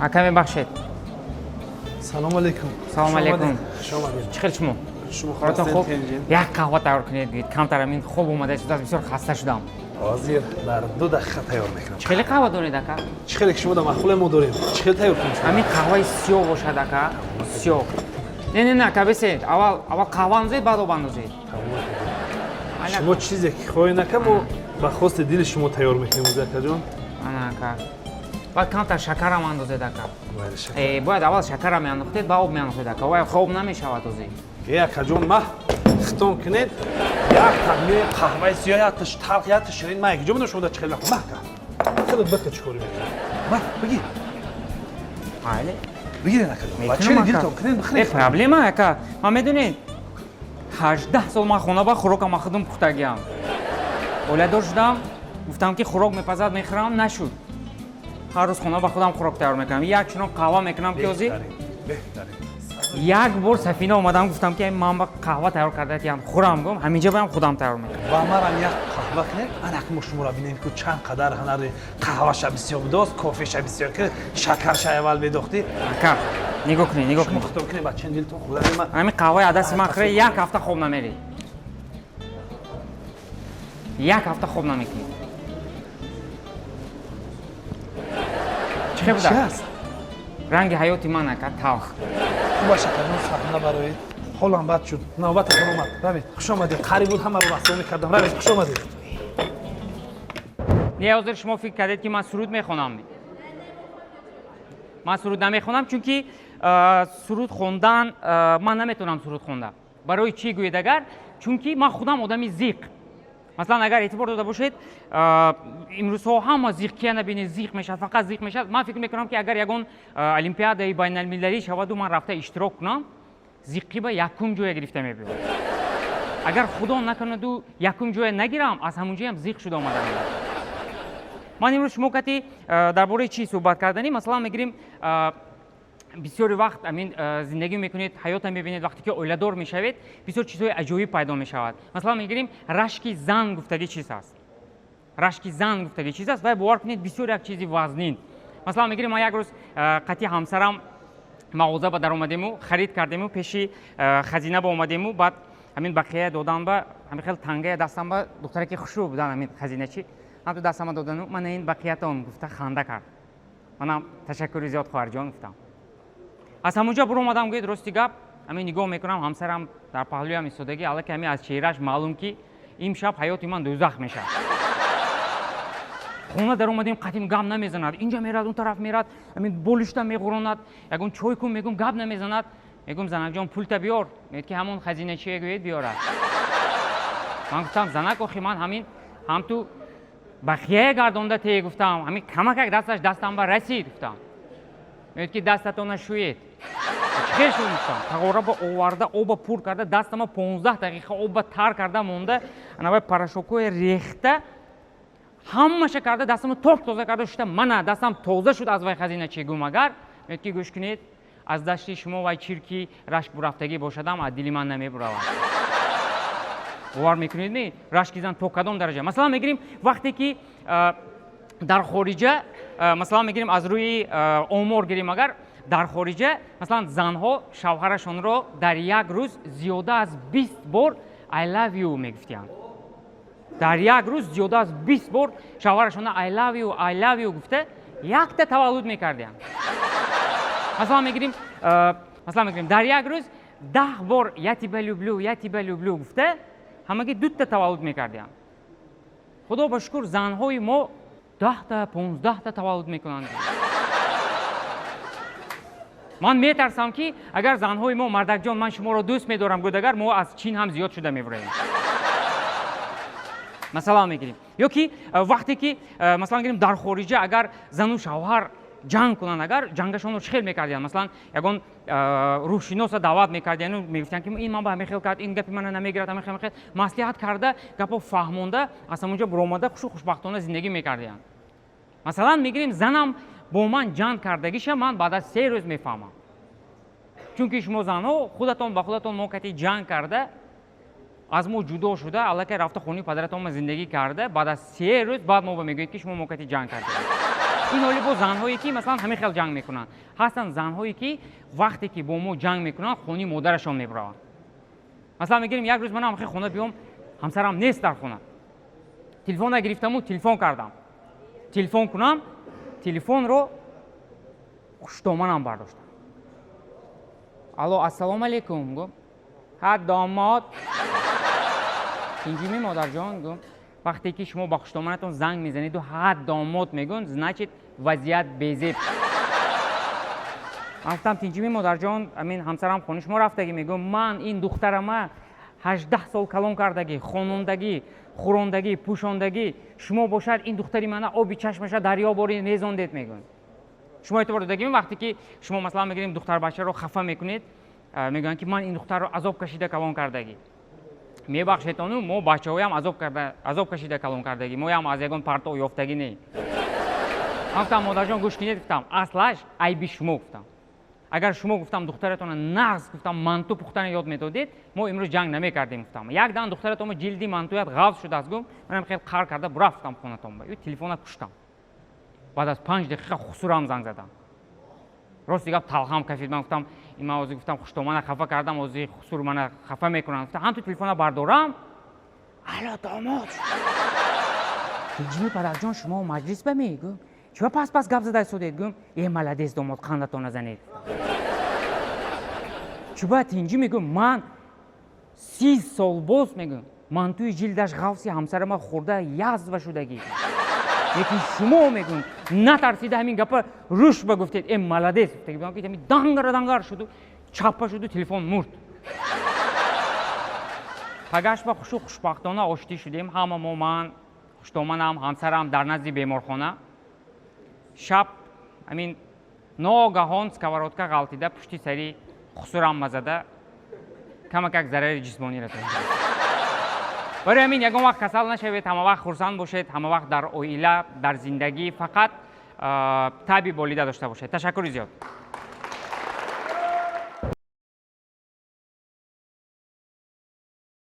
Ака, мебахшед. Салому алейкум. Салому алейкум. Хуш омадед. Чӣ хел шумо? Шумо Коротон хуб? хуб? Як қаҳва тайёр кунед, гӯед, камтар амин хоб омада истодааст, бисёр хаста шудам. Ҳозир дар 2 дақиқа тайёр мекунам. Чӣ хеле қаҳва доред, ака? Чӣ хеле ки шумо дар маъқуле, мо дорем. Чӣ хел тайёр кунем шумо? Ҳамин қаҳваи сиёҳ бошад, ака, сиёҳ. Не, не, не, ака, бесед, аввал, аввал қаҳва андозед, баъд об андозед. Ана. Шумо чизе ки хоҳед, ака, мо ба хости дили шумо тайёр мекунем ози, акаҷон. Ана, ака, баъд камтар шакарам андозед, ака. Майли, шакар. Бояд аввал шакара меандохтед, баъд об меандохтед, ака, вай хоб намешавад озӣ. Э, акаҷон, маҳ хитон кунед, як тадми қаҳваи сиёҳ, якта талх, якта ширин, ма якҷо медонам шумо дар чӣ хел махӯ. Маҳ ка, хеле бика, чӣ корӣ мекунед? Маҳ, бигир. Майли. Бигиред, акаҷон, ба Метунам, чили ака. дилтон кунед, Э, бихӯред. Проблема, ака, ман медонед, 18 сол ман хона ба хӯрокам ман худам пухтагиам. Оиладор шудам, гуфтам, ки хӯрок мепазад, мехӯрам, нашуд. Ҳар рӯз хона ба худам хӯрок тайёр мекунам, як чунон қаҳва мекунам, ки озӣ. Беҳтарин, беҳтарин. Як бор Сафина омадам, гуфтам, ки ман ба қаҳва тайёр карда тиям, хӯрам, гум ҳаминҷа баям худам тайёр мекунам. Ба марам як қаҳва кунед, анак мо шуморо бинем, ки чанд қадар ҳунари қаҳваша бисёр будост, кофеша бисёр, ки шакарша аввал медохтӣ. Ака, нигоҳ кунед, нигоҳ Шумо кунед. хитон кунед, бачаи дилтон хӯрда ма. Ҳамин қаҳваи адасти ман хӯре, як ҳафта хоб намерӣ, як ҳафта хоб намекунӣ. Чӣ хел Чӣ буда? Аст? Ранги ҳаёти ман, ака, талх. Хуба, шакарҷон, сахна бароед, ҳолам бад шуд, навбататон омад, равед. Хуш омадед. Қариб буд ҳамаро расво мекардам. Равед, хуш омадед. Не, ҳозир шумо фикр кардед, ки ман суруд мехонам. Ман суруд намехонам, чунки суруд хондан, ман наметавонам суруд хонда. Барои чӣ гӯед агар, чунки ман худам одами зиқ. Масалан, агар эътибор дода бошед, имрӯзҳо ҳама зиқ, кия набинед, зиқ мешавад, фақат зиқ мешавад. Ман фикр мекунам, ки агар ягон олимпиадаи байналмилалӣ шаваду ман рафта иштирок кунам, зиққӣ ба якум ҷоя гирифта мебиёд. Агар Худо накунаду якум ҷоя нагирам, аз ҳамун ҷоям зиқ шуда омадаам. Ман имрӯз шумо кати дар бораи чӣ суҳбат карданӣ? Масалан, мегирем, бисёри вақт амин зиндагӣ мекунед, ҳаёта мебинед, вақте ки оиладор мешавед, бисёр чизҳои аҷоиб пайдо мешавад. Масалан, мегирем, рашки зан гуфтагӣ чиз аст, рашки зан гуфтагӣ чиз аст. Вай, бовар кунед, бисёр як чизи вазнин. Масалан, мегирем, ман як рӯз қати ҳамсарам мағоза ба даромадему, харид кардему, пеши хазина ба омадему, баъд ҳамин бақия додан ба ҳамин хел тангая дастам ба духтаре, ки хушрӯ будан, ҳамин хазиначи, ҳамту дастама додану, мана ин бақиятон гуфта, ханда кард. Манам ташаккури зиёд, хоҳарҷон, гуфтам. Аз ҳамонҷо буромадам, гӯед, рости гап, ҳамин нигоҳ мекунам, ҳамсарам дар паҳлӯям истодагӣ, аллакай ҳамин аз чеҳрааш маълум, ки имшаб ҳаёти ман дӯзах мешавад. Хона даромадем, қатим гап намезанад, инҷа мерад, он тараф мерад, ҳамин болишта меғуронад. Ягон чой кун, мегум, гап намезанад. Мегум: «Занакҷон, пулта биёр». Мегӯяд, ки ҳамон хазиначие гӯед, биёрад. Ман гуфтам: «Занак, охи ман ҳамин ҳамту бақияе гардонда те гуфтам, ҳамин камакак дасташ дастам ба расид», гуфтам. Мегӯяд, ки дастатона шӯед. Чӣ хел шуд, гуфтам. Тағора ба оварда, оба пур карда, дастама 15 дақиқа оба тар карда монда, анавай порошокҳое рехта, ҳамаша карда, дастама топ тоза карда шута, мана дастам тоза шуд аз вай хазина чӣ гум агар. Мегӯяд, ки гӯш кунед, аз дасти шумо вай чирки рашк бурафтагӣ бошадам, аз дили ман намебуравад. Бовар мекунед, ми рашки зан то кадом дараҷа? Масалан, мегирем, вақте ки дар хориҷа, масалан, мегирем, аз рӯи омор гирем агар, дар хориҷа, масалан, занҳо шавҳарашонро дар як рӯз зиёда аз 20 бор «I love you» мегуфтиянд. Дар як рӯз зиёда аз 20 бор шавҳарашонро «I love you, I love you» гуфта, якта таваллуд мекардиянд. Масалан, мегирем, дар як рӯз 10 бор «Я тебя люблю, я тебя люблю» гуфта, ҳамагӣ дута таваллуд мекардиянд. Худо ба шукр, занҳои мо 10та, 15та таваллуд мекунанд. Ман метарсам, ки агар занҳои мо «Мардакҷон, ман шуморо дӯст медорам» гӯд агар, мо аз Чин ҳам зиёд шуда мебураем. Масалан, мегирем, ё ки вақте ки, масалан, гирем, дар хориҷа агар зану шавҳар ҷанг кунанд агар, ҷангашонро чӣ хел мекардиянд? Масалан, ягон рӯҳшиноса даъват мекардияну мегуфтиянд, ки ин ман ба ҳамин хел кард, ин гапи мана намегирад, ҳамин хел маслиҳат карда, гапо фаҳмонда, аз ҳамонҷо буромада, хушу хушбахтона зиндагӣ мекардиянд. Масалан, мегирем, занам бо ман ҷанг кардагиша ман баъд аз 3 рӯз мефаҳмам, чунки шумо занҳо худатон ба худатон мо кати ҷанг карда, аз мо ҷудо шуда, аллакай рафта хонаи падаратон зиндагӣ карда, баъд аз 3 рӯз баъд мо ба мегӯед, ки шумо мо кати ҷанг кардед. Ин ҳоли бо занҳое, ки масалан ҳамин хел ҷанг мекунанд. Ҳастанд занҳое, ки вақте ки бо мо ҷанг мекунанд, хони модарашон мебураванд. Масалан мегирем, як рӯз манам хе хона биём, ҳамсарам нест дар хона. Телефона гирифтаму телефон кардам. Телефон кунам, телефонро хуштоманам бардоштам. Алло, ассалому алайкум, гум. Ҳа, домод, тинҷими, модарҷон, гум. Вақте ки шумо ба хуштоманатон занг мезанеду «ҳа, домод» мегӯн, значит, вазъият безеб. Ман гуфтам: «Тинҷими, модарҷон, амин ҳамсарам хони шумо рафтагӣ». Мегӯм: «Ман ин духтарама 18 сол калон кардагӣ, хонондагӣ, хӯрондагӣ, пӯшондагӣ, шумо бошад, ин духтари мана оби чашмаша дарё бори резондед», мегӯн. Шумо эътибор додагӣ, вақте ки шумо, масалан мегирем, духтарбачаро хафа мекунед, мегӯянд, ки ман ин духтарро азоб кашида калон кардагӣ. Мебахшедону, мо бачаҳоям азоб кашида калон кардагӣ, моям аз ягон партов ёфтагӣ не. Ман гуфтам: «Модарҷон, гӯш кунед», гуфтам, «аслаш айби шумо», гуфтам. «Агар шумо, гуфтам, духтаратона нағз, гуфтам, манту пухтана ёд медодед, мо имрӯз ҷанг намекардем», гуфтам. «Як дан духтаратон ҷилди мантуят ғафз шудааст», гум. Манам хел қар карда бурафтам хонатон ба телефона куштам. Баъд аз 5 дақиқа хусурам занг задам. Рости гап, талхам кафид. Ман гуфтам: «Ин ман ҳозир, гуфтам, хуштомана хафа кардам, ҳозир хусур мана хафа мекунам», гуфтам. Ҳам ту телефона бардорам: «Алло, домод, тинҷими, падарҷон, шумо маҷлис ба мегӯм, чиба пас пас гап зада истодед?» Гӯм: «Э, молодец, домод, қандатон назанед, чуба тинҷӣ?» Мегӯм: «Ман 30 сол боз, мегӯм, мантуи ҷилдаш ғафси ҳамсарама хӯрда язва шудагӣ, лекин шумо, мегӯм, натарсида ҳамин гапа рӯш ба гуфтед. Э, молодец», гуфтаги. Дангара дангар шуду чаппа шуду телефон мурд. Пагаш ба хушу хушбахтона оштӣ шудем ҳама мо, ман, хуштоманам, ҳамсарам, дар назди беморхона. Шаб ҳамин ногаҳон сковородка ғалтида пушти сари хусурам мазада, камакак зарари ҷисмонӣ расонид. Барои ҳамин ягон вақт касал нашавед, ҳама вақт хурсанд бошед, ҳама вақт дар оила, дар зиндагӣ фақат таби болида дошта бошед. Ташаккури зиёд.